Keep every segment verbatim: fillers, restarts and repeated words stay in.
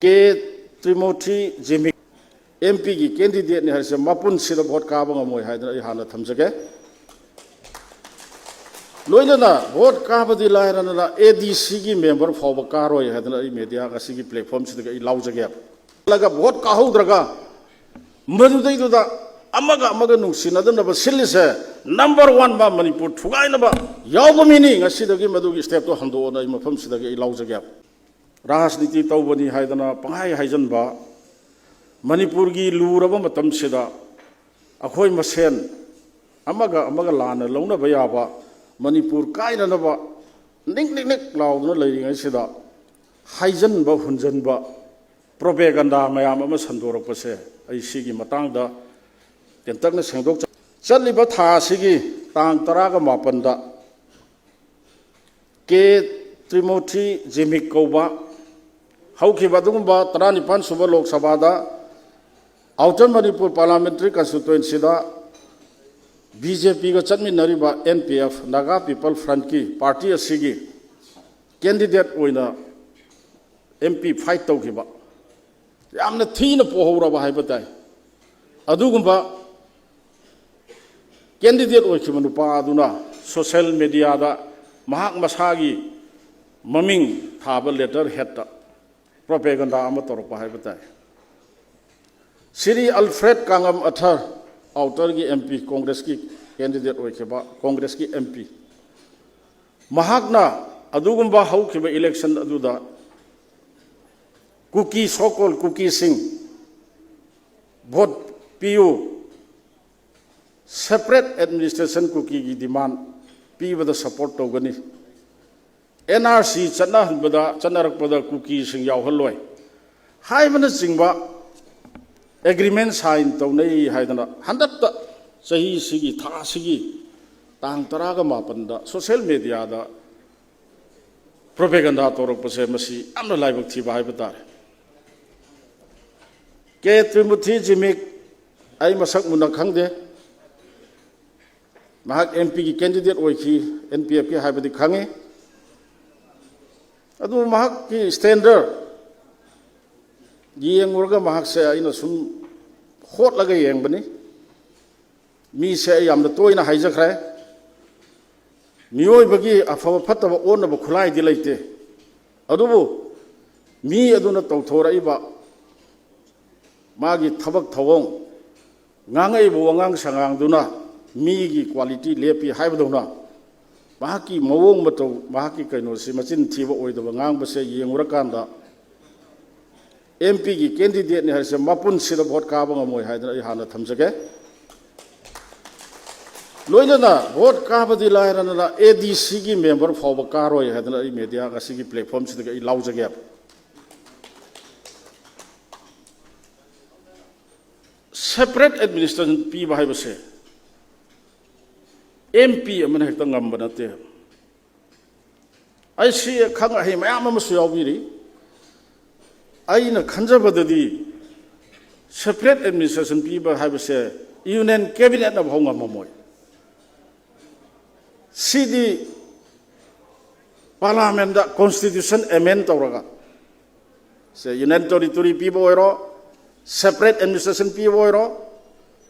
ꯀꯦ ꯇ꯭ꯔꯤꯃꯣꯊꯤ ꯖꯤꯃꯤꯛ M ꯄꯤꯒꯤ ꯀꯦꯟꯗꯤꯗꯦꯠꯅꯤ ꯍꯥꯏꯔꯤꯁꯦ ꯃꯄꯨꯟꯁꯤꯗ vote ꯀꯥꯕ ꯉꯝꯃꯣꯏ ꯍꯥꯏꯗꯅ ꯑꯩ ꯍꯥꯟꯅ ꯊꯝꯖꯒꯦ꯫ ꯂꯣꯏꯅꯅ ꯚꯣꯠ ꯀꯥꯕꯗꯤ ꯂꯥꯏꯔꯗꯅ ꯑꯦ ꯗꯤ ꯁꯤꯒꯤ ꯃꯦꯝꯕꯔ ꯐꯥꯎꯕ ꯀꯥꯔꯣꯏ ꯍꯥꯏꯗꯅ ꯑꯩ ꯃꯦꯗꯤꯌꯥ ꯉꯁꯤꯒꯤ ꯄ꯭ꯂꯦꯠꯐꯣꯔꯝꯁꯤꯗꯒꯤ ꯑꯩ ꯂꯥꯎꯖꯒꯦꯕ꯫ ꯂꯒ ꯚꯣꯠ ꯀꯥꯍꯧꯗ꯭ꯔꯒ ꯃꯗꯨꯗꯩꯗꯨꯗ ꯑꯃꯒ ꯑꯃꯒ ꯅꯨꯡꯁꯤꯅꯗꯅꯕ ꯁꯤꯜꯂꯤꯁꯦ ꯅꯝꯕꯔ ꯋꯥꯟ ꯃꯥ ꯃꯅꯤꯄꯨꯔ ꯊꯨꯒꯥꯏꯅꯕ ꯌꯥꯎꯕ ꯃꯤꯅꯤ꯫ ꯉꯁꯤꯗꯒꯤ ꯃꯗꯨꯒꯤ ꯁ꯭ꯇꯦꯞꯇꯣ ꯍꯟꯗꯣꯛꯑꯣꯅ ꯑꯩ ꯃꯐꯝꯁꯤꯗꯒꯤ ꯑꯩ ꯂꯥꯎꯖꯒꯦꯕ꯫ ꯔꯥꯖꯅꯤꯇꯤ ꯇꯧꯕꯅꯤ ꯍꯥꯏꯗꯅ ꯄꯪꯍꯥꯏ ꯍꯥꯏꯖꯟꯕ, ꯃꯅꯤꯄꯨꯔꯒꯤ ꯂꯨꯔꯕ ꯃꯇꯝꯁꯤꯗ ꯑꯩꯈꯣꯏ ꯃꯁꯦꯟ ꯑꯃꯒ ꯑꯃꯒ ꯂꯥꯟꯅ ꯂꯧꯅꯕ ꯌꯥꯕ, ꯃꯅꯤꯄꯨꯔ ꯀꯥꯏꯅꯅꯕ ꯅꯤꯛ ꯅꯤꯛ ꯅꯤꯛ ꯂꯥꯎꯗꯨꯅ ꯂꯩꯔꯤꯉꯩꯁꯤꯗ ꯍꯥꯏꯖꯟꯕ ꯍꯨꯟꯖꯟꯕ, ꯄ꯭ꯔꯣꯄꯦꯒꯟꯗꯥ ꯃꯌꯥꯝ ꯑꯃ ꯁꯟꯗꯣꯔꯛꯄꯁꯦ ꯑꯩ ꯁꯤꯒꯤ ꯃꯇꯥꯡꯗ ꯇꯦꯟꯇꯛꯅ ꯁꯦꯡꯗꯣꯛꯆ-, ꯆꯠꯂꯤꯕ ꯊꯥ ꯑꯁꯤꯒꯤ ꯇꯥꯡ ꯇꯔꯥꯒ ꯃꯥꯄꯟꯗ ꯀꯦ ꯇ꯭ꯔꯤꯃꯣꯊꯤ ꯖꯤꯃꯤꯛ ꯀꯧꯕ ꯍꯧꯈꯤꯕ ꯑꯗꯨꯒꯨꯝꯕ ꯇꯔꯥꯅꯤꯄꯥꯟ ꯁꯨꯕ ꯂꯣꯛ ꯁꯚꯥꯗ ꯑꯥꯎꯇꯔ ꯃꯅꯤꯄꯨꯔ ꯄꯥꯔꯂꯥꯃꯦꯟꯇꯔꯤ ꯀꯟꯁꯇꯤꯇ꯭ꯋꯦꯟꯁꯤꯗ ꯕꯤ ꯖꯦ ꯄꯤꯒ ꯆꯠꯃꯤꯟꯅꯔꯤꯕ N P F, Naga people ꯐ꯭ꯔꯟꯠꯀꯤ ꯄꯥꯔꯇꯤ ꯑꯁꯤꯒꯤ ꯀꯦꯟꯗꯤꯗꯦꯠ ꯑꯣꯏꯅ ꯑꯦꯝ ꯄꯤ ꯐꯥꯏꯠ ꯇꯧꯈꯤꯕ, ꯌꯥꯝꯅ ꯊꯤꯅ ꯄꯣꯍꯧꯔꯕ ꯍꯥꯏꯕ ꯇꯥꯏ꯫ ꯑꯗꯨꯒꯨꯝꯕ ꯀꯦꯟꯗꯤꯗꯦꯠ ꯑꯣꯏꯈꯤꯕ ꯅꯨꯄꯥ ꯑꯗꯨꯅ ꯁꯣꯁꯦꯜ ꯃꯦꯗꯤꯌꯥꯗ ꯃꯍꯥꯛ ꯃꯁꯥꯒꯤ ꯃꯃꯤꯡ ꯊꯥꯕ ꯂꯦꯇꯔ ꯍꯦꯠꯇ ꯄ꯭ꯔꯣꯄꯦꯒꯟꯗꯥ ꯑꯃ ꯇꯧꯔꯛꯄ ꯍꯥꯏꯕ ꯇꯥꯏ꯫ ꯁ꯭ꯔꯤ ꯑꯜꯐ꯭ꯔꯦꯗ ꯀꯥꯡꯉꯝ ꯑꯊꯔ, ꯑꯥꯎꯇꯔꯒꯤ ꯑꯦꯝ ꯄꯤ, ꯀꯣꯡꯒ꯭ꯔꯦꯁꯀꯤ ꯀꯦꯟꯗꯤꯗꯦꯠ ꯑꯣꯏꯈꯤꯕ, ꯀꯣꯡꯒ꯭ꯔꯦꯁꯀꯤ ꯑꯦꯝ ꯄꯤ, ꯃꯍꯥꯛꯅ ꯑꯗꯨꯒꯨꯝꯕ ꯍꯧꯈꯤꯕ ꯏꯂꯦꯛꯁꯟ ꯑꯗꯨꯗ ꯀꯨꯀꯤ, ꯁꯣꯀꯣꯜ ꯀꯨꯀꯤꯁꯤꯡ ꯚꯣꯠ ꯄꯤꯌꯨ, ꯁꯦꯄꯔꯦꯠ ꯑꯦꯗꯃꯤꯅꯤꯁꯇ꯭ꯔꯦꯁꯟ ꯀꯨꯀꯤꯒꯤ ꯗꯤꯃꯥꯟ ꯄꯤꯕꯗ ꯁꯄꯣꯔꯠ ꯇꯧꯒꯅꯤ, ꯑꯦꯟ ꯑꯥꯔ ꯁꯤ ꯆꯠꯅꯍꯟꯕꯗ, ꯆꯠꯅꯔꯛꯄꯗ ꯀꯨꯀꯤꯁꯤꯡ ꯌꯥꯎꯍꯜꯂꯣꯏ ꯍꯥꯏꯕꯅꯆꯤꯡꯕ ꯑꯦꯒ꯭ꯔꯤꯃꯦꯟ ꯁꯥꯏꯟ ꯇꯧꯅꯩ ꯍꯥꯏꯗꯅ ꯍꯟꯗꯛꯇ ꯆꯍꯤꯁꯤꯒꯤ, ꯊꯥꯁꯤꯒꯤ ꯇꯥꯡ ꯇꯔꯥꯒ ꯃꯥꯄꯟꯗ ꯁꯣꯁꯦꯜ ꯃꯦꯗꯤꯌꯥꯗ ꯄ꯭ꯔꯣꯄꯦꯒꯟꯗꯥ ꯇꯧꯔꯛꯄꯁꯦ ꯃꯁꯤ ꯌꯥꯝꯅ ꯂꯥꯏꯕꯛ ꯊꯤꯕ ꯍꯥꯏꯕ ꯇꯥꯔꯦ꯫ ꯀꯦ ꯇ꯭ꯔꯤꯃꯨꯊꯤ ꯖꯤꯃꯤꯛ ꯑꯩ ꯃꯁꯛ ꯃꯨꯟꯅ ꯈꯪꯗꯦ꯫ ꯃꯍꯥꯛ ꯑꯦꯝ ꯄꯤꯒꯤ ꯀꯦꯟꯗꯤꯗꯦꯠ ꯑꯣꯏꯈꯤ, ꯑꯦꯟ ꯄꯤ ꯑꯦꯐꯀꯤ ꯍꯥꯏꯕꯗꯤ ꯈꯪꯉꯤ꯫ ꯑꯗꯨꯕꯨ ꯃꯍꯥꯛꯀꯤ ꯁ꯭ꯇꯦꯟꯗꯔ, ꯌꯦꯡꯉꯨꯔꯒ ꯃꯍꯥꯛꯁꯦ ꯑꯩꯅ ꯁꯨꯝ ꯍꯣꯠꯂꯒ ꯌꯦꯡꯕꯅꯤ꯫ ꯃꯤꯁꯦ ꯑꯩ ꯌꯥꯝꯅ ꯇꯣꯏꯅ ꯍꯥꯏꯖꯈ꯭ꯔꯦ, ꯃꯤꯑꯣꯏꯕꯒꯤ ꯑꯐꯕ ꯐꯠꯇꯕ ꯑꯣꯟꯅꯕ ꯈꯨꯠꯂꯥꯏꯗꯤ ꯂꯩꯇꯦ꯫ ꯑꯗꯨꯕꯨ ꯃꯤ ꯑꯗꯨꯅ ꯇꯧꯊꯣꯔꯛꯏꯕ ꯃꯥꯒꯤ ꯊꯕꯛ ꯊꯧꯑꯣꯡ, ꯉꯥꯡꯉꯛꯏꯕ ꯋꯥꯉꯥꯡ ꯁꯉꯥꯡꯗꯨꯅ ꯃꯤꯒꯤ quality ꯂꯦꯞꯄꯤ ꯍꯥꯏꯕꯗꯧꯅ, ꯃꯍꯥꯛꯀꯤ ꯃꯑꯣꯡ ꯃꯇꯧ, ꯃꯍꯥꯛꯀꯤ ꯀꯩꯅꯣꯁꯤ, ꯃꯆꯤꯟ ꯊꯤꯕ ꯑꯣꯏꯗꯕ ꯉꯥꯡꯕꯁꯦ ꯌꯦꯡꯉꯨꯔꯀꯥꯟꯗ ꯑꯦꯝ ꯄꯤꯒꯤ candidateꯅꯤ ꯍꯥꯏꯔꯤꯁꯦ ꯃꯄꯨꯟꯁꯤꯗ vote ꯀꯥꯕ ꯉꯝꯃꯣꯏ ꯍꯥꯏꯗꯅ ꯑꯩ ꯍꯥꯟꯅ ꯊꯝꯖꯒꯦ꯫ ꯂꯣꯏꯅꯅ vote ꯀꯥꯕꯗꯤ ꯂꯥꯏꯔꯗꯅ ADCꯒꯤ member ꯐꯥꯎꯕ ꯀꯥꯔꯣꯏ ꯍꯥꯏꯗꯅ ꯑꯩ media ꯉꯁꯤꯒꯤ platformꯁꯤꯗꯒꯤ ꯑꯩ ꯂꯥꯎꯖꯒꯦꯕ꯫ Separate administration ꯄꯤꯕ ꯍꯥꯏꯕꯁꯦ ꯑꯦꯝ ꯄꯤ ꯑꯃꯅ ꯍꯦꯛꯇ ꯉꯝꯕ ꯅꯠꯇꯦ꯫ ꯑꯩ ꯁꯤ ꯈꯪ ꯑꯍꯩ ꯃꯌꯥꯝ ꯑꯃꯁꯨ ꯌꯥꯎꯕꯤꯔꯤ꯫ ꯑꯩꯅ ꯈꯟꯖꯕꯗꯗꯤ separate administration ꯄꯤꯕ ꯍꯥꯏꯕꯁꯦ Union Cabinetꯅ ꯐꯥꯎ ꯉꯝꯃꯝꯃꯣꯏ꯫ ꯁꯤꯗꯤ Parliamentꯇ constitution amend ꯇꯧꯔꯒ, ꯁꯦ Union Territory ꯄꯤꯕ ꯑꯣꯏꯔꯣ, separate administration ꯄꯤꯕ ꯑꯣꯏꯔꯣ,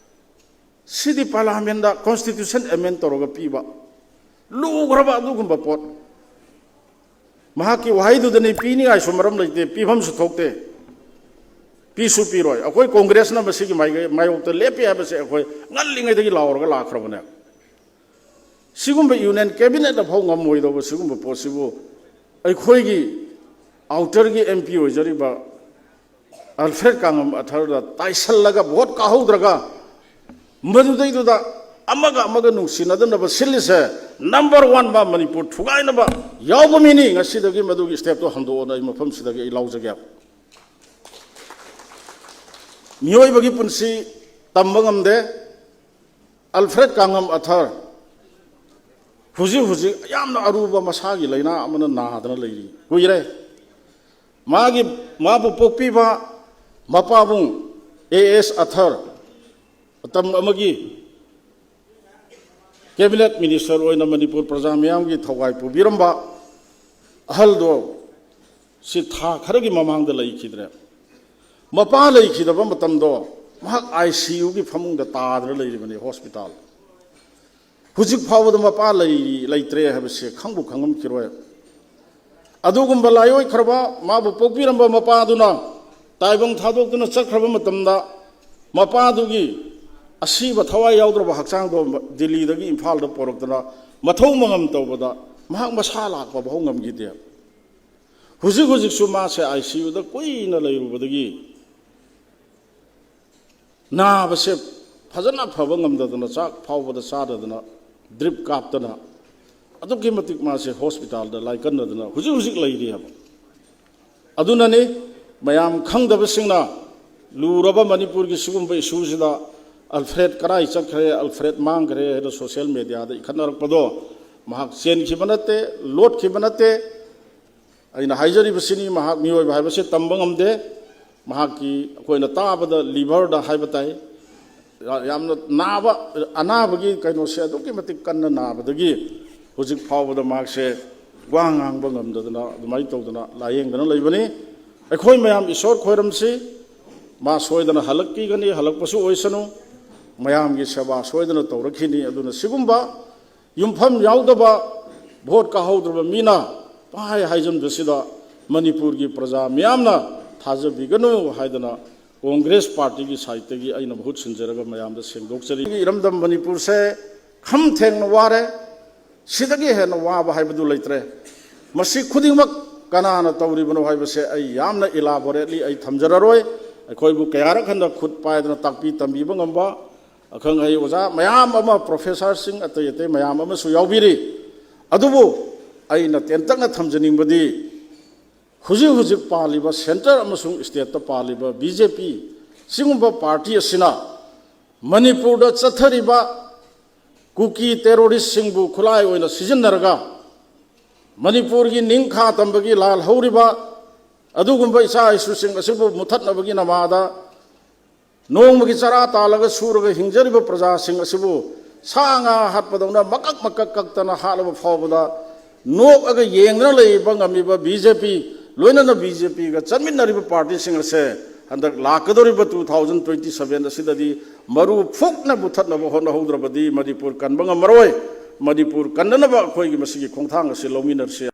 ꯁꯤꯗꯤ Parliamentꯇ constitution amend ꯇꯧꯔꯒ ꯄꯤꯕ, ꯂꯨꯈ꯭ꯔꯕ ꯑꯗꯨꯒꯨꯝꯕ ꯄꯣꯠ꯫ ꯃꯍꯥꯛꯀꯤ ꯋꯥꯍꯩꯗꯨꯗꯅꯤ ꯄꯤꯅꯤꯡꯉꯥꯏꯁꯨ ꯃꯔꯝ ꯂꯩꯇꯦ, ꯄꯤꯐꯝꯁꯨ ꯊꯣꯛꯇꯦ, ꯄꯤꯁꯨ ꯄꯤꯔꯣꯏ꯫ ꯑꯩꯈꯣꯏ Congressꯅ ꯃꯁꯤꯒꯤ ꯃꯥꯏꯀꯩ-, ꯃꯥꯌꯣꯛꯇ ꯂꯦꯞꯄꯤ ꯍꯥꯏꯕꯁꯦ ꯑꯩꯈꯣꯏ ꯉꯜꯂꯤꯉꯩꯗꯒꯤ ꯂꯥꯎꯔꯒ ꯂꯥꯛꯈ꯭ꯔꯕꯅꯦ꯫ ꯁꯤꯒꯨꯝꯕ Union Cabinetꯅ ꯐꯥꯎ ꯉꯝꯃꯣꯏꯗꯧꯕ ꯁꯤꯒꯨꯝꯕ ꯄꯣꯠꯁꯤꯕꯨ ꯑꯩꯈꯣꯏꯒꯤ outerꯒꯤ ꯑꯦꯝ ꯄꯤ ꯑꯣꯏꯖꯔꯤꯕ ꯑꯜꯐ꯭ꯔꯦꯗ ꯀꯥꯡꯉꯝ ꯑꯊꯔꯗ ꯇꯥꯏꯁꯜꯂꯒ vote ꯀꯥꯍꯧꯗ꯭ꯔꯒ, ꯃꯗꯨꯗꯩꯗꯨꯗ ꯑꯃꯒ ꯑꯃꯒ ꯅꯨꯡꯁꯤꯅꯗꯅꯕ ꯁꯤꯜꯂꯤꯁꯦ number one ꯃꯥ ꯃꯅꯤꯄꯨꯔ ꯊꯨꯒꯥꯏꯅꯕ ꯌꯥꯎꯕ ꯃꯤꯅꯤ꯫ ꯉꯁꯤꯗꯒꯤ ꯃꯗꯨꯒꯤ stepꯇꯣ ꯍꯟꯗꯣꯛꯑꯣꯅ ꯑꯩ ꯃꯐꯝꯁꯤꯗꯒꯤ ꯑꯩ ꯂꯥꯎꯖꯒꯦ꯫ ꯃꯤꯑꯣꯏꯕꯒꯤ ꯄꯨꯟꯁꯤ ꯇꯝꯕ ꯉꯝꯗꯦ꯫ ꯑꯜꯐ꯭ꯔꯦꯗ ꯀꯥꯡꯉꯝ ꯑꯊꯔ ꯍꯧꯖꯤꯛ ꯍꯧꯖꯤꯛ ꯌꯥꯝꯅ ꯑꯔꯨꯕ ꯃꯁꯥꯒꯤ ꯂꯥꯏꯅꯥ ꯑꯃꯅ ꯅꯥꯗꯅ ꯂꯩꯔꯤ꯫ ꯀꯨꯏꯔꯦ꯫ ꯃꯥꯒꯤ, ꯃꯥꯕꯨ ꯄꯣꯛꯄꯤꯕ ꯃꯄꯥꯕꯨꯡ ꯑꯦ ꯑꯦꯁ ꯑꯊꯔ ꯃꯇꯝ ꯑꯃꯒꯤ Cabinet Minister ꯑꯣꯏꯅ ꯃꯅꯤꯄꯨꯔ ꯄ꯭ꯔꯖꯥ ꯃꯤꯌꯥꯝꯒꯤ ꯊꯧꯒꯥꯏ ꯄꯨꯕꯤꯔꯝꯕ ꯑꯍꯜꯗꯣ ꯁꯤ ꯊꯥ ꯈꯔꯒꯤ ꯃꯃꯥꯡꯗ ꯂꯩꯈꯤꯗ꯭ꯔꯦ꯫ ꯃꯄꯥ ꯂꯩꯈꯤꯗꯕ ꯃꯇꯝꯗꯣ ꯃꯍꯥꯛ ꯑꯥꯏ ꯁꯤ ꯌꯨꯒꯤ ꯐꯃꯨꯡꯗ ꯇꯥꯗꯅ ꯂꯩꯔꯤꯕꯅꯤ ꯍꯣꯁꯄꯤꯇꯥꯜ꯫ ꯍꯧꯖꯤꯛ ꯐꯥꯎꯕꯗ ꯃꯄꯥ ꯂꯩ ꯂꯩꯇ꯭ꯔꯦ ꯍꯥꯏꯕꯁꯦ ꯈꯪꯕꯨ ꯈꯪꯉꯝꯈꯤꯔꯣꯏ꯫ ꯑꯗꯨꯒꯨꯝꯕ ꯂꯥꯏꯑꯣꯏꯈ꯭ꯔꯕ, ꯃꯥꯕꯨ ꯄꯣꯛꯄꯤꯔꯝꯕ ꯃꯄꯥꯗꯨꯅ ꯇꯥꯏꯕꯪ ꯊꯥꯗꯣꯛꯇꯨꯅ ꯆꯠꯈ꯭ꯔꯕ ꯃꯇꯝꯗ, ꯃꯄꯥꯗꯨꯒꯤ ꯑꯁꯤꯕ ꯊꯋꯥꯏ ꯌꯥꯎꯗ꯭ꯔꯕ ꯍꯛꯆꯥꯡꯗꯣ ꯗꯤꯜꯂꯤꯗꯒꯤ ꯏꯝꯐꯥꯜꯗ ꯄꯣꯔꯛꯇꯅ ꯃꯊꯧ ꯃꯉꯝ ꯇꯧꯕꯗ ꯃꯍꯥꯛ ꯃꯁꯥ ꯂꯥꯛꯄ ꯐꯥꯎ ꯉꯝꯈꯤꯗꯦ꯫ ꯍꯧꯖꯤꯛ ꯍꯧꯖꯤꯛꯁꯨ ꯃꯥꯁꯦ ꯑꯥꯏ ꯁꯤ ꯌꯨꯗ ꯀꯨꯏꯅ ꯂꯩꯔꯨꯕꯗꯒꯤ ꯅꯥꯕꯁꯦ ꯐꯖꯅ ꯐꯕ ꯉꯝꯗꯗꯅ, ꯆꯥꯛ ꯐꯥꯎꯕꯗ ꯆꯥꯗꯗꯅ, ꯗ꯭ꯔꯤꯞ ꯀꯥꯞꯇꯅ, ꯑꯗꯨꯛꯀꯤ ꯃꯇꯤꯛ ꯃꯥꯁꯦ ꯍꯣꯁꯄꯤꯇꯥꯜꯗ ꯂꯥꯏꯀꯠꯅꯗꯅ ꯍꯧꯖꯤꯛ ꯍꯧꯖꯤꯛ ꯂꯩꯔꯤ ꯍꯥꯏꯕ꯫ ꯑꯗꯨꯅꯅꯤ ꯃꯌꯥꯝ ꯈꯪꯗꯕꯁꯤꯡꯅ ꯂꯨꯔꯕ ꯃꯅꯤꯄꯨꯔꯒꯤ ꯁꯤꯒꯨꯝꯕ ꯏꯁꯨꯁꯤꯗ ꯑꯜꯐ꯭ꯔꯦꯗ ꯀꯔꯥꯏ ꯆꯠꯈ꯭ꯔꯦ, ꯑꯜꯐ꯭ꯔꯦꯗ ꯃꯥꯡꯈ꯭ꯔꯦ ꯍꯥꯏꯅ ꯁꯣꯁꯤꯌꯦꯜ ꯃꯦꯗꯤꯌꯥꯗ ꯏꯈꯠꯅꯔꯛꯄꯗꯣ ꯃꯍꯥꯛ ꯆꯦꯟꯈꯤꯕ ꯅꯠꯇꯦ, ꯂꯣꯠꯈꯤꯕ ꯅꯠꯇꯦ꯫ ꯑꯩꯅ ꯍꯥꯏꯖꯔꯤꯕꯁꯤꯅꯤ, ꯃꯍꯥꯛ ꯃꯤꯑꯣꯏꯕ ꯍꯥꯏꯕꯁꯤ ꯇꯝꯕ ꯉꯝꯗꯦ꯫ ꯃꯍꯥꯛꯀꯤ ꯑꯩꯈꯣꯏꯅ ꯇꯥꯕꯗ ꯂꯤꯚꯔꯗ ꯍꯥꯏꯕ ꯇꯥꯏ, ꯌꯥꯝꯅ ꯅꯥꯕ, ꯑꯅꯥꯕꯒꯤ ꯀꯩꯅꯣꯁꯦ ꯑꯗꯨꯛꯀꯤ ꯃꯇꯤꯛ ꯀꯟꯅ ꯅꯥꯕꯗꯒꯤ ꯍꯧꯖꯤꯛ ꯐꯥꯎꯕꯗ ꯃꯍꯥꯛꯁꯦ ꯋꯥ ꯉꯥꯡꯕ ꯉꯝꯗꯗꯅ ꯑꯗꯨꯃꯥꯏꯅ ꯇꯧꯗꯅ ꯂꯥꯏꯌꯦꯡꯗꯅ ꯂꯩꯕꯅꯤ꯫ ꯑꯩꯈꯣꯏ ꯃꯌꯥꯝ ꯏꯁꯣꯔ ꯈꯣꯏꯔꯝꯁꯤ, ꯃꯥ ꯁꯣꯏꯗꯅ ꯍꯜꯂꯛꯄꯤꯒꯅꯤ, ꯍꯜꯂꯛꯄꯁꯨ ꯑꯣꯏꯁꯅꯨ, ꯃꯌꯥꯝꯒꯤ ꯁꯦꯕꯥ ꯁꯣꯏꯗꯅ ꯇꯧꯔꯛꯈꯤꯅꯤ꯫ ꯑꯗꯨꯅ ꯁꯤꯒꯨꯝꯕ ꯌꯨꯝꯐꯝ ꯌꯥꯎꯗꯕ, ꯚꯣꯠ ꯀꯥꯍꯧꯗ꯭ꯔꯕ ꯃꯤꯅ ꯄꯪꯍꯥꯏ ꯍꯥꯏꯖꯟꯕꯁꯤꯗ ꯃꯅꯤꯄꯨꯔꯒꯤ ꯄ꯭ꯔꯖꯥ ꯃꯤꯌꯥꯝꯅ ꯊꯥꯖꯕꯤꯒꯅꯨ ꯍꯥꯏꯗꯅ ꯀꯣꯡꯒ꯭ꯔꯦꯁ ꯄꯥꯔꯇꯤꯒꯤ ꯁꯥꯏꯠꯇꯒꯤ ꯑꯩꯅ ꯃꯍꯨꯠ ꯁꯤꯟꯖꯔꯒ ꯃꯌꯥꯝꯗ ꯁꯦꯡꯗꯣꯛꯆꯔꯤ꯫ ꯏꯔꯝꯗꯝ ꯃꯅꯤꯄꯨꯔꯁꯦ ꯈꯝ ꯊꯦꯡꯅ ꯋꯥꯔꯦ꯫ ꯁꯤꯗꯒꯤ ꯍꯦꯟꯅ ꯋꯥꯕ ꯍꯥꯏꯕꯗꯨ ꯂꯩꯇ꯭ꯔꯦ꯫ ꯃꯁꯤ ꯈꯨꯗꯤꯡꯃꯛ ꯀꯅꯥꯅ ꯇꯧꯔꯤꯕꯅꯣ ꯍꯥꯏꯕꯁꯦ ꯑꯩ ꯌꯥꯝꯅ ꯏꯂꯥꯕꯣꯔꯦꯠꯂꯤ ꯑꯩ ꯊꯝꯖꯔꯔꯣꯏ꯫ ꯑꯩꯈꯣꯏꯕꯨ ꯀꯌꯥꯔꯛ ꯍꯟꯅ ꯈꯨꯠ ꯄꯥꯏꯗꯅ ꯇꯥꯛꯄꯤ ꯇꯝꯕꯤꯕ ꯉꯝꯕ ꯑꯈꯪ ꯑꯍꯩ ꯑꯣꯖꯥ ꯃꯌꯥꯝ ꯑꯃ, ꯄ꯭ꯔꯣꯐꯦꯁꯔꯁꯤꯡ ꯑꯇꯩ ꯑꯇꯩ ꯃꯌꯥꯝ ꯑꯃꯁꯨ ꯌꯥꯎꯕꯤꯔꯤ꯫ ꯑꯗꯨꯕꯨ ꯑꯩꯅ ꯇꯦꯟꯇꯛꯅ ꯊꯝꯖꯅꯤꯡꯕꯗꯤ, ꯍꯧꯖꯤꯛ ꯍꯧꯖꯤꯛ ꯄꯥꯜꯂꯤꯕ ꯁꯦꯟꯇꯔ ꯑꯃꯁꯨꯡ ꯁ꯭ꯇꯦꯠꯇ ꯄꯥꯜꯂꯤꯕ ꯕꯤ ꯖꯦ ꯄꯤ ꯁꯤꯒꯨꯝꯕ ꯄꯥꯔꯇꯤ ꯑꯁꯤꯅ ꯃꯅꯤꯄꯨꯔꯗ ꯆꯠꯊꯔꯤꯕ ꯀꯨꯀꯤ ꯇꯦꯔꯣꯔꯤꯁꯁꯤꯡꯕꯨ ꯈꯨꯠꯂꯥꯏ ꯑꯣꯏꯅ ꯁꯤꯖꯤꯟꯅꯔꯒ ꯃꯅꯤꯄꯨꯔꯒꯤ ꯅꯤꯡꯈꯥ ꯇꯝꯕꯒꯤ ꯂꯥꯜ ꯍꯧꯔꯤꯕ ꯑꯗꯨꯒꯨꯝꯕ ꯏꯆꯥ ꯏꯁꯨꯁꯤꯡ ꯑꯁꯤꯕꯨ ꯃꯨꯊꯠꯅꯕꯒꯤ ꯅꯃꯥꯗ ꯅꯣꯡꯃꯒꯤ ꯆꯔꯥ ꯇꯥꯜꯂꯒ ꯁꯨꯔꯒ ꯍꯤꯡꯖꯔꯤꯕ ꯄ꯭ꯔꯖꯥꯁꯤꯡ ꯑꯁꯤꯕꯨ ꯁꯥ ꯉꯥ ꯍꯥꯠꯄꯗꯧꯅ ꯃꯀꯛ ꯃꯀꯛ ꯀꯛꯇꯅ ꯍꯥꯠꯂꯕ ꯐꯥꯎꯕꯗ ꯅꯣꯛꯑꯒ ꯌꯦꯡꯗꯨꯅ ꯂꯩꯕ ꯉꯝꯃꯤꯕ ꯕꯤ ꯖꯦ ꯄꯤ, ꯂꯣꯏꯅꯅ ꯕꯤ ꯖꯦ ꯄꯤꯒ ꯆꯠꯃꯤꯟꯅꯔꯤꯕ ꯄꯥꯔꯇꯤꯁꯤꯡ ꯑꯁꯦ ꯍꯟꯗꯛ ꯂꯥꯛꯀꯗꯧꯔꯤꯕ two thousand twenty seven ꯑꯁꯤꯗꯗꯤ ꯃꯔꯨ ꯐꯨꯛꯅ ꯃꯨꯊꯠꯅꯕ ꯍꯣꯠꯅꯍꯧꯗ꯭ꯔꯕꯗꯤ ꯃꯅꯤꯄꯨꯔ ꯀꯟꯕ ꯉꯝꯃꯔꯣꯏ꯫ ꯃꯅꯤꯄꯨꯔ ꯀꯟꯅꯅꯕ ꯑꯩꯈꯣꯏꯒꯤ ꯃꯁꯤꯒꯤ ꯈꯣꯡꯊꯥꯡ ꯑꯁꯤ ꯂꯧꯃꯤꯟꯅꯔꯁꯤ꯫